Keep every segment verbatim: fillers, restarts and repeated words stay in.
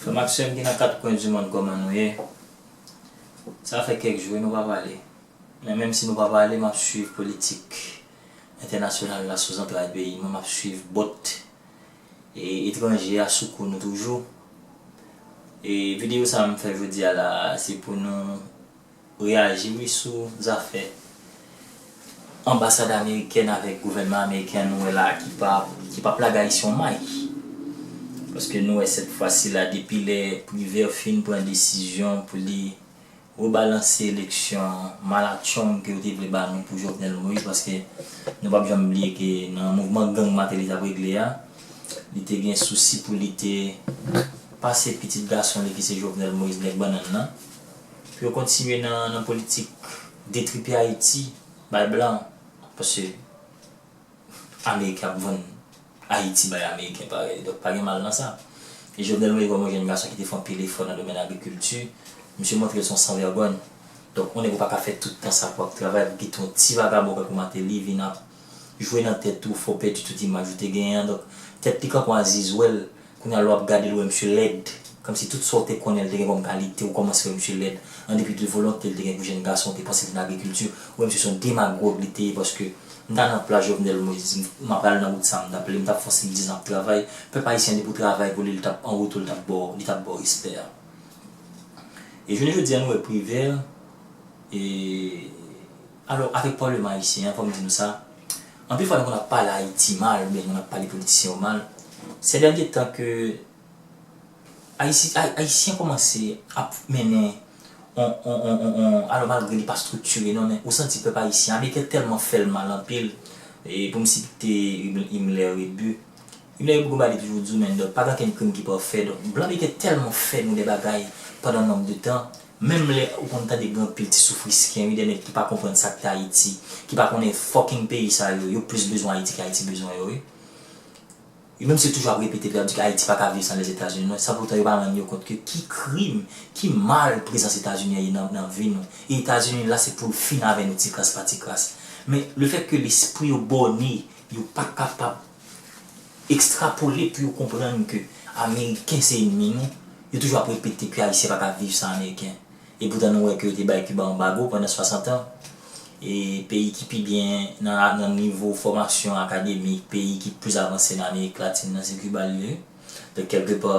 Frè m ak sè m ki nan kat kwen di mond, kòman nou ye? Sa fè kèk jou wi nou pa pale. Men menm si nou pa pale, m ap swiv politik entènasyonal la sou zantray peyi mwen, m ap swiv bòt e etranje a sou kou nou toujou. E videyo sa a m fè jodi a la, se pou nou reyaji wi sou zafè anbasad amerikèn avèk gouvènman ameriken an nou wè la ki pa, ki p ap lage Ayisyen yon may. Paske nou wè sèt fwa sila depi lè Privert fin pran desizyon pou li rebalanse eleksyon malatchong ke yo te vle ba nou pou Jovenel Moïse, paske nou p ap janm bliye ke nan mouvman gang Martelly t ap regle a, li te gen sousi pou li te pase pitit gason li ki se Jovenel Moïse nèg bannann nan, pou yo kontinye nan, nan politik detripe Ayiti bay blan, paske Ameriken ap vann Ayiti bay Ameriken parèy. Donk, pa gen mal nan sa. E Jovenel Moïse kòm yon jèn gason ki te fè anpil efò nan domèn agrikilti, misye montre l se yon sanvègòn. Donk, yon nèg ou pa ka fè tout tan sa pou ap travay, pou kite yon ti vagabon tankou Martelly vin ap jwe nan tèt ou, fè w pèdi tout imaj ou te genyen an. Donk, tèt li kanpe yon Aziz wè l, kounye a lè w ap gade l, ou wè misye lèd. Kòmsi tout sa w te konnen l te gen kòm kalite, ou kòmanse wè misye lèd. An depi de volonte l te gen pou jèn gason, ou te panse l vin agrikilti, ou wè misye se yon demagòg li te ye, paske m ta nan plas Jovenel Moïse, m ta pral nan wout sa a, m t ap, m t ap fè yon senk diz an ap travay. Pèp ayisyen an depi w travay pou li, li t ap, an retou, li t ap ba w, li t ap ba w respè a. E jounen jodi a, nou wè Privert, e, alò, avèk pwoblèm ayisyen an, fò m di nou sa, anpil fwa nou konn ap pale Ayiti mal, oubyen nou konn ap pale politisyen yo mal. Sè dènye tan ke Ayisi-, Ay-, Ayisyen kòmanse ap mennen on, on, on, on, on, alò malgre li pa estriktire non, men ou santi pèp ayisyen, Ameriken tèlman fè l mal anpil, e pou m site Him-, Himmler Rebu, Himmler Rebu gon bagay li toujou di w, men, donk, pa gen okenn krim ki pafè, donk, blan Ameriken tèlman fè nou de bagay pandan nonb de tan, menm lè ou konn tande gen anpil ti soufrisken, wi, de nèg ki pa konprann sa k te Ayiti, ki pa konnen fucking peyi sa yo, yo plis bezwen Ayiti ke Ayiti bezwen yo, wi. Yo menm se toujou ap repete, yo ap di ke Ayiti pa ka viv san Lèzetazini, non. San poutan yo pa rann yo kont ke ki krim, ki mal prezans Etazini an ye nan, nan vi nou. E Etazini la se pou l fin avè nou ti kras pa ti kras. Men lefètke lespri yo bòne, yo pa kapab ekstrapole pou yo konprann ke Ameriken se ènmi nou, yo toujou ap repete ke Ayisyen pa ka viv san Ameriken. Epoutan nou wè ke yo te bay Kiba anbago pandan swasant an. E peyi ki pi byen nan, nan nivo fòmasyon akademik, peyi ki plis avanse nan Amerik Latin nan, se Kiba li ye. Donk, kèlkepa,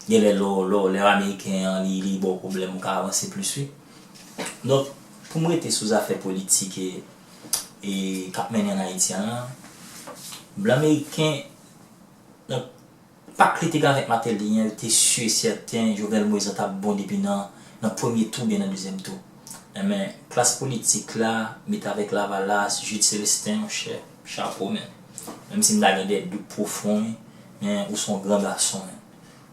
gen lè lè w, lè w, lè w ameriken an, li, li ba w pwoblèm, ou ka avanse plis, wi. Donk, pou m rete sou zafè politik e, e k ap mennen ann Ayiti an lan, blan ameriken, donk, pak li te gen avèk Martelly an, yo te si e sèten Jovenel Moïse lan t ap bon depi nan, nan premye tou oubyen nan dezyèm tou. Enben, klas politik la, met avèk Lavalas, Jude Célestin, monchè, chapo, men. Menm si m ta gen de dout pwofon, wi, men ou se yon gran gason, men.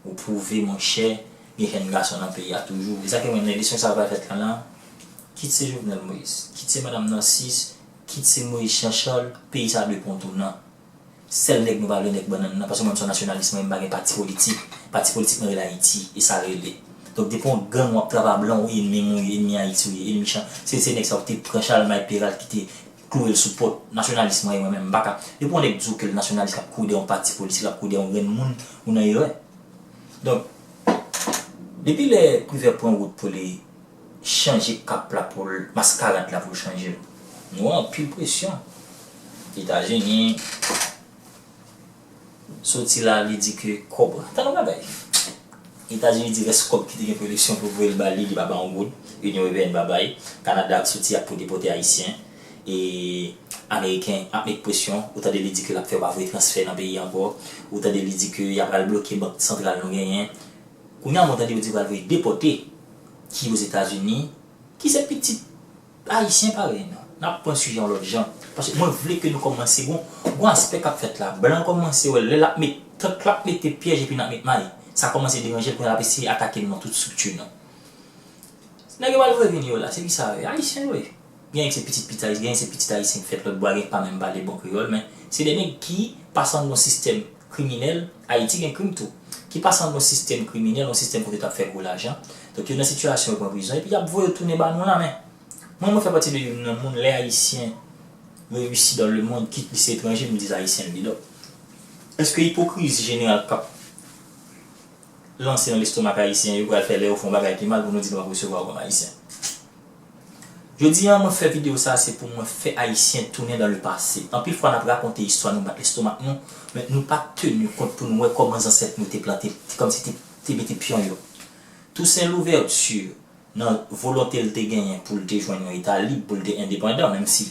Ou pwouve, monchè, gen jèn gason nan peyi a toujou. E sa ke mwen, nan eleksyon sa pral fèt lan, lan, kit se Jovenel Moïse, kit se Madanm Narcisse, kit se Moïse Jean Charles, peyi sa dwe pran yon tounan. Sèl nèg nou pa vle nèg bannann nan, paske mwen m se yon nasyonalis, mwen m pa gen pati politik. Pati politik mwen rele Ayiti, e sa rele. Donk depi yon gang w ap travay a blan, ou enmi m ou ye, enmi Ayiti ou ye, enmi chan. Se, se nèg sa yo te pran Chalmay Peral ki te kloure l sou pòt. Nasyonalis mwen ye mwen menm, m pa ka. Depi yon nèg di w ke l nasyonalis, l ap kouri dèyè yon pati politik, l ap kouri dèyè yon grenn moun, ou nan erè. Donk, depi lè Privè pran wout pou li chanje kap la pou l, maskarad la pou l chanje l. Nou wè anpil presyon. Etazini soti la, li di ke kòb, tann yon bagay. Etazini di rès kòb ki te gen pou eleksyon pou voye l ba li, li pa bay yon goud. Inyon Ewopeyèn pa bay. Kanada soti ap pou depòte Ayisyen. E Ameriken ap met presyon. Ou tande li di ke l ap fè yo pa voye transfè nan peyi ankò. Ou tande li di ke y ap al bloke bank santral nou genyen. Kounye a, mwen tande yo di yo pral voye depòte ki Ozetazini, ki se pitit Ayisyen parèy nou. N ap pran sijè yon lòt jan. Paske mwen vle ke nou kòmanse gon, gon aspè k ap fèt la. Blan kòmanse wè lè l ap met, tank l ap mete pyèj epi n ap met may. Sa kòmanse deranje l, kounye a l ap eseye atake n nan tout estrikti nou. Nèg yo pral voye vini yo la, se kisa yo ye? Ayisyen yo ye. Genyen ki se pitit, pitit Ayisyen, genyen se pitit Ayisyen ki fèt lòt bò a, genyen ki pa menm pale bon kreyòl, men se de nèg ki pase anndan yon sistèm kriminèl, Ayiti gen krim tou, ki pase anndan yon sistèm kriminèl, yon sistèm kote yo t ap fè gwo lajan. Donk yo nan sitiyasyon yo pran prizon, epi y ap voye yo tounen ba nou la, men mwen, mwen fè pati de youn nan moun, lè Ayisyen reyisi dans le monde, kit li se etranje, m di Ayisyen l ye. Donk, èske ipokrizi jeneral k ap lanse nan lestomak ayisyen yo pral fè lè yo fè yon bagay ki mal pou nou di nou p ap resevwa yo kòm ayisyen. Jodi a, mwen fè videyo sa a, se pou mwen fè ayisyen tounen dans le passé. Anpil fwa, n ap rakonte istwa, nou bat lestomak nou, men nou pa teni kont pou nou wè kòman zansèt nou te plante, te, kòmsi te, te mete pyon yo. Toussaint Louverture, nan volonte l te genyen pou l te jwenn yon eta lib, pou l te endepandan, menm si,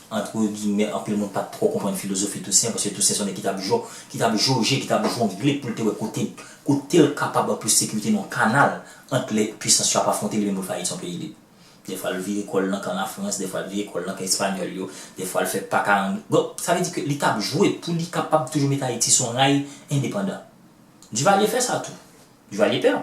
antre gimè, anpil moun pa t twò konprann filozofi Toussaint, paske Toussaint se yon nèg ki t ap jo-, ki t ap joje, ki t ap jongle pou l te wè kote, kote l kapab an plis sekirite nan yon kanal ant lè pwisans yo ap afwonte li menm pou l fè Ayiti yon peyi lib. Dèfwa l vire kò l nan kan Lafrans, dèfwa l vire kò l nan kan Espanyòl yo, dèfwa l fè pa karant. Bon, sa vle di ke li t ap jwe pou li kapab toujou mete Ayiti sou yon ray endepandan. Duvalier fè sa tou. Duvalier pè.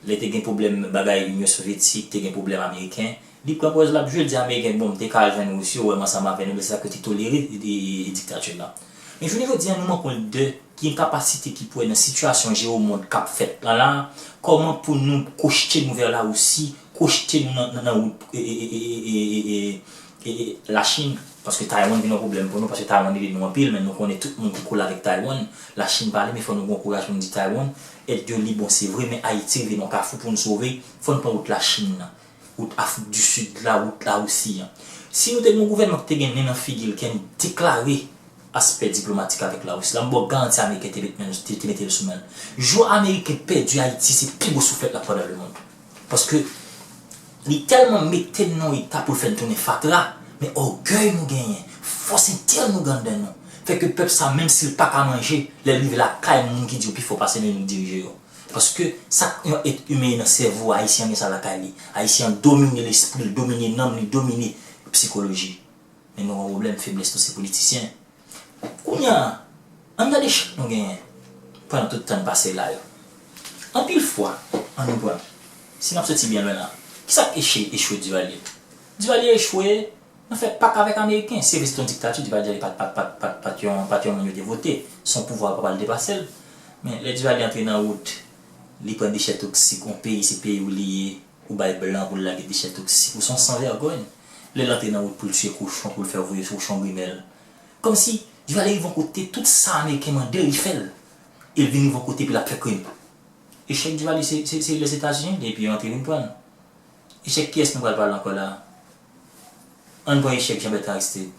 Lè te gen pwoblèm bagay Inyon Sovyetik, te gen pwoblèm Ameriken, li pran pòz l ap jwe, l di Ameriken, bon, m te ka al jwenn Ris yo, wè m ansanm avè nou, men se sa ke te tolere e, e, e diktati la. Men jounen jodi a, nou manke yon lidè ki gen kapasite, ki pou wè nan sitiyasyon jewomond k ap fèt la la, kòman pou nou pwojte nou vè Larisi, pwojte nou nan, nan, nan wout e, e, e, e, e, e, e, e, Lachin, paske Taiwan vin yon pwoblèm pou nou, paske Taiwan ede nou anpil, men nou konnen tout moun ki kole avèk Taiwan, Lachin pale, men fò nou gen kouraj pou nou di Taiwan, èd yo li bon, se vre, men Ayiti rive nan kafou pou nou sove, fò nou pran wout Lachin nan, wout Afrik di Sid la, wout Larisi an. Si nou te gen yon gouvènman ki te gen nen nan figi l, ke n deklare aspè diplomatik avèk Larisi la, m ba w garanti Ameriken te met men, te, te mete l sou men l. Jou Ameriken pèdi Ayiti, se pi gwo souflèt l ap pran nan lemonn. Paske li tèlman mete n nan yon eta pou l fè n tounen fatra, men ògèy nou genyen, fòs entèn nou gen anndan nou, fè ke pèp sa, menm si l pa ka manje, lè l rive lakay moun ki di yo pi fò pase nou, nou dirije yo. Paske sa k yon èt imen nan sèvo, Ayisyen an gen sa lakay li. Ayisyen an domine lespri l, domine nanm li, domine sikoloji. Men nou gen yon pwoblèm, feblès nou se politisyen. Kounye a, ann gade echèk nou genyen pandan tout tan n pase la yo. Anpil fwa, ann nou pran, si n ap soti byen lwen la, kisa k eche-, echwe Duvalier? Duvalier echwe nan fè pak avèk Ameriken. Se vre se t yon diktati, Duvalier pa t, pa t, pa t, pa t, pa t yon, pa t yon moun yo te vote. Se yon pouvwa papa l te pase l. Men lè Duvalier antre nan wout, li pran dechè toksik, yon peyi se peyi w li ye, ou bay blan pou l lage dechè toksik, ou se yon sanvègòy. Lè l antre nan wout pou l tiye kochon, pou l fè voye kochon grimèl. Kòmsi, Duvalier rive yon kote, tout sa Ameriken mande l, li fè l. E l vin rive yon kote, epi l ap fè krim. Echèk Duvalier, se, se, se Lèzetazini, epi yo antre vin pran l. Echèk kiyès nou pral pale ankò la? Ann pran echèk Jean Bertrand Aristide.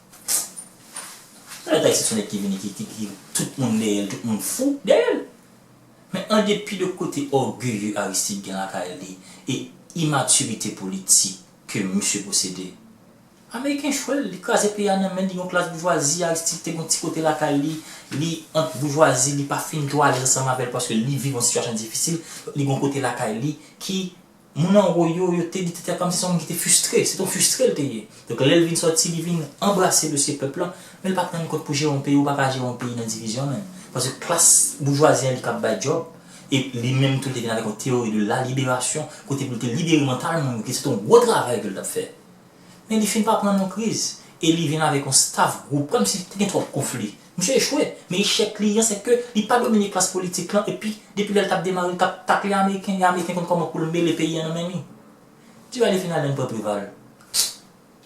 Jean Bertrand Aristide se yon nèg ki vini, ki, ki, ki, tout moun dèyè l, tout moun fou dèyè l. Men an depi de kote ògeye Aristide gen lakay li e imatirite politik ke misye posede, Ameriken chwe l, li kraze peyi a nan men l, li gen yon klas boujwazi, Aristide te gen yon ti kote lakay li, li ant boujwazi, li pa fin twò alèz ansanm avè l paske li viv yon sitiyasyon difisil, li gen yon kote lakay li ki moun anwo yo, yo te di te kòmsi se yon moun ki te fristre, se te yon fristre l te ye. Donk lè l vin sòti, li vin anbrase dosye pèp lan, men l pa t rann kont pou jere yon peyi, ou pa ka jere yon peyi nan divizyon menm. Paske klas boujwazi an li k ap bay djòb, e li menm tou li te vin avèk yon teyori de la liberasyon, kote pou l te libere mantal moun yo, ki se te yon gwo travay ke l t ap fè. Men li fin pa pran nan kriz, e li vin avèk yon staff gwoup, kòmsi te gen twòp konfli. Misye echwe, men echèk li an, se ke li pa domine klas politik lan, epi depi lè l t ap demare, l t ap takle Ameriken, e Ameriken konn kòman pou l mele peyi an nan men li. Duvalier fin al pran Preval.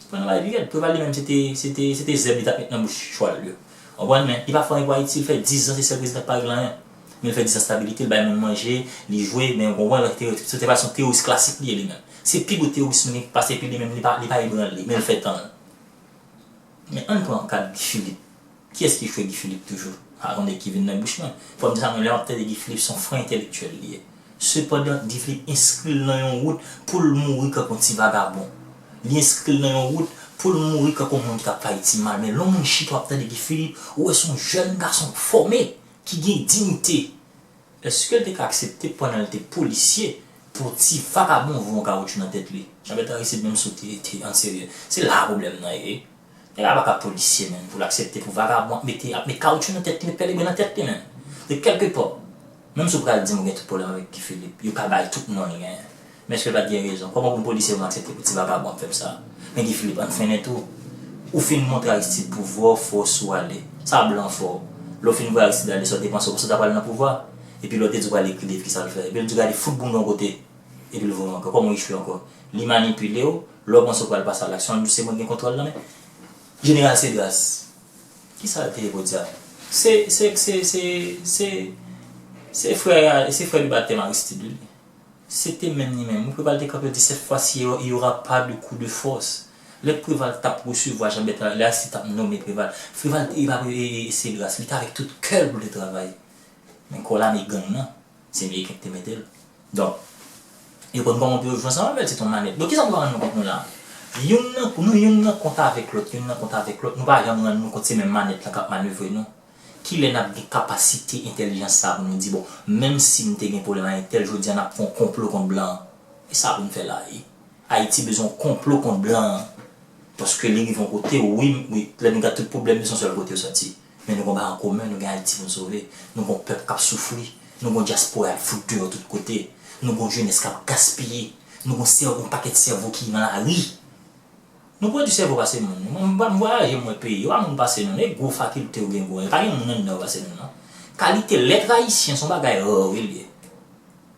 Pran nan bay li rèd. Preval li menm, se te, se te, se te zèb li t ap met nan bouch chwal yo. Ou konprann, men li pa fè anyen pou Ayiti, li fè diz an, se sèl prezidan ki pa regle anyen. Men l fè diz an stabilite, l bay moun manje, li jwe, men ou konprann, se te, se te pa yon teworis klasik li ye li menm. Se pi gwo teworis nou gen ki pase, epi li menm, li pa, li pa ebranle, men l fè tan l. Men ann pran ka Guy Philippe. Kiyès ki echwe Guy Philippe toujou? A, yon nèg ki vin nan bouch mwen. Fò m di sa, mwen, lè m ap tande Guy Philippe, se yon fran entèlektyèl li ye. Sepandan, Guy Philippe enskri l nan yon wout pou l mouri kankou yon ti vagabon. Li enskri l nan yon wout pou l mouri kankou yon moun ki t ap fè Ayiti mal. Men lè yon moun chita w ap tande Guy Philippe, ou wè se yon jèn gason fòme, ki gen diyite. Èske l te ka aksepte pandan l te polisye pou ti vagabon voye yon kawotchou nan tèt li? Jean Bertrand Aristide menm si w te, te an serye. Se la pwoblèm nan ye. Nèg la pa ka polisye menm pou l aksepte pou vagabon ap mete, ap met kawotchou nan tèt li, met pèlebren nan tèt li menm. De kèlke pa, menm si w pral di m ou gen tout pwoblèm avèk Guy Philippe, yo ka bay tout non yo genyen. Men èske l pa t gen rezon? Kòman pou m polisye pou m aksepte pou ti vagabon ap fè m sa? Men Guy Philippe, ann frennen tou. Ou fin montre Aristide pouvwa w, fòs ou ale. Sa blan fè w? Lè w fin voye Aristide ale, sa w te panse w, w panse w ta pral nan pouvwa? Epi lè w te di w pral ekri liv, kisa l fè? Epi l di w gade fout bounda yon kote. Epi l voye w ankò. Kòman w echwe ankò? Li manipile w, lè w panse w pral pase a laksyon, l di w se mwen ki gen kontwòl nan men. Jeneral Cedras. Kisa l te ye podyab? Se, se, se, se, se, Se frè, se frè de batèm Aristide li. Se te menm li menm. Wi, Preval te kanpe, di, cette fois-ci, il y aura pas de coup de force. Lè Preval t ap resevwa Jean Bertrand, lè Aristide t ap nonmen Preval, Preval te, e pa, e, e, e Cédras, li te avèk tout kè l pou l te travay. Men kò lame gang nan, se Meriken ki te mete l. Donk, yo konn kòman pou yo jwe ansanm avè l, se t on manèt. Donk, kisa nou pa rann nou kont nou la? Youn nan, nou youn nan kont avèk lòt, youn nan kont avèk lòt, nou pa janm rann nou kont se menm manèt lan k ap manevre nou. Kilè n ap gen kapasite entèlijans sa a pou nou di, bon, menm si m te gen pwoblèm ak entèl, jodi a n ap fè yon konplo kont blan an? E sa pou n fè la, wi. Ayiti bezwen yon konplo kont blan an. Paske li rive yon kote, wi, wi, lè nou gade tout pwoblèm yo, se yon sèl kote yo sòti. Men nou gen yon bagay an komen, nou gen Ayiti pou n sove. Nou gen yon pèp k ap soufri. Nou gen yon dyaspora y ap fout deyò tout kote. Nou gen yon jenès k ap gaspiye. Nou gen yon sèvo, yon pakèt sèvo ki nan lari. Nou pwodui sèvo pase moun. Mwen, m pa, m vwayaje, m wè peyi. Yo pa moun pase nou, non. E gwo fakilte yo gen gwo. E pa gen moun anndan yo pase nou, non. Kalite lèt ayisyen, se yon bagay rare li ye.